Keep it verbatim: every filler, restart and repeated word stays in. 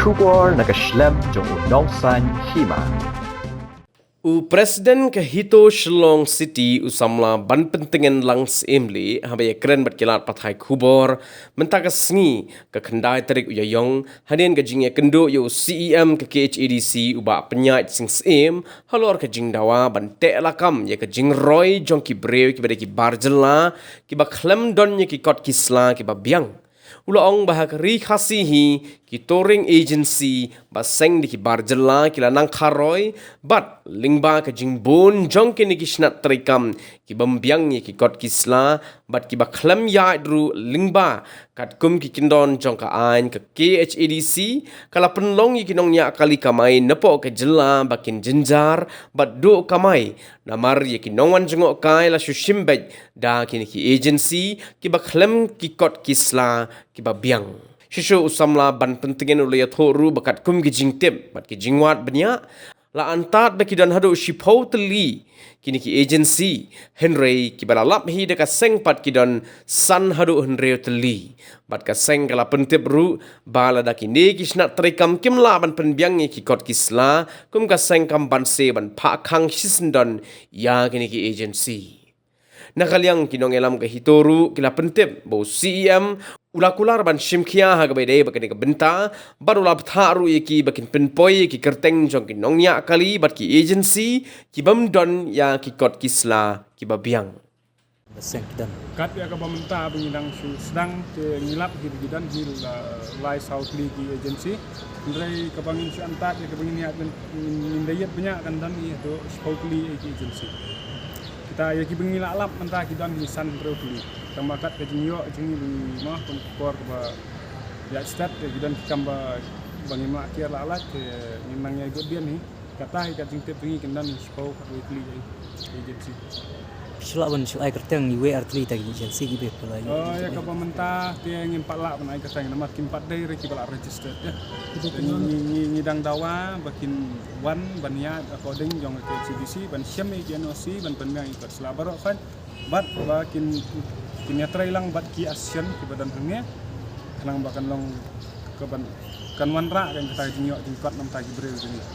Khubor na ka shlem jong u Nongsaiñ Hima. U President ka HITO Shillong City u samla Banpyntngen Langsyiemlieh haba ïakren bad ki lad pathai khubor mynta ka sngi ka khyndai tarik u Ïaiong, hadien ka jingïakynduh ïa u CEM ka KHADC u Bah Pynïaid Sing Syiem halor ka jingdawa ban teh lakam ïa ka jingroi jong ki briew kiba dei ki bar jylla kiba khlem don ïa ki kot ki sla kiba biang. U la ong ba ha ka Ri Khasi hi ki touring agency ba seng da ki bar jylla ki la nang kharoi bad lyngba ka jingbun jong kine ki shnat treikam ki bym biang ïa ki kot ki sla bad kiba khlem ïaid ruh lyngba katkum ki kyndon jong ka aiñ, ka KHADC ka la pynlong ïa ki nongñiah kali kamai napoh ka jylla ba kin jynjar bad duh kamai namar ïa ki nongwan jngohkai la shu shim beit da kine ki agency kiba khlem ki kot ki sla kiba biang. Shuh shuh u samla Banpyntngen u la ïathuh ruh ba katkum ki jingtip bad ki jingwad bniah, la antad ba ki don haduh shiphew tylli kine ki agency, hynrei kiba la lap hi da ka seng pat ki don san haduh hynriew tylli. Bad ka seng ka la pyntip ruh ba lada kine ki shnat treikam kim lah ban pynbiang ïa ki kot ki sla, kum ka seng kam banse ban phah khang shisyndon ïa kine ki agency. Na ka liang ki nongïalam ka HITO ruh ki la pyntip ba u CEM u la kular ban shim khia ha kaba ïadei bad kane ka bynta bad u la bthah ruh ïa ki ba kin pynpoi ïa ki kyrteng jong ki nongñiah kali bad ki agency ki bym don ïa ki kot ki sla kiba biang. Seng ki don. Kat ïa kaba mynta ba ngi dang shu sdang te ngi lap hi ba ki don hi la lai saw tylli ki agency. Hynrei kaba ngin shu antad ïa kaba ngin ïa ngin da ïet bniah kan don hi haduh shiphew tylli ki agency. Kita ïa kiba ngi la lap mynta ki don hi san hynriew tylli. Tang ba kat ka jingïoh jong ngi ba ngi ma kum ka kor kaba ïa stet ïa ki don ki kam ba ba ngi ma kiar la lait te ngin nang ïa got bian hi. Kata hi ka jingtip jong ngi kan don hi shiphew khatwei tylli agency. Shu lah ban shu ai kyrteng iwei ar tylli ta ki agency kiba pynlait. Oh, ïa kaba mynta te ngin pat lah ban ai kyrteng namar kim pat dei re kiba la registered ïa. Te ngi ngi ngi ngi dang dawa ba kin wan ban ïa according jong ka KHADC ban shem ïa ki NOC ban pynbiang ïa ki kot sla baroh khoit bad ba kin kin ïatrei lang bad ki ASEAN kiba don hangne khnang ba kan long ka ban kan wanrah kan kata ka jingïoh jingkot namar ki briew jong ngi.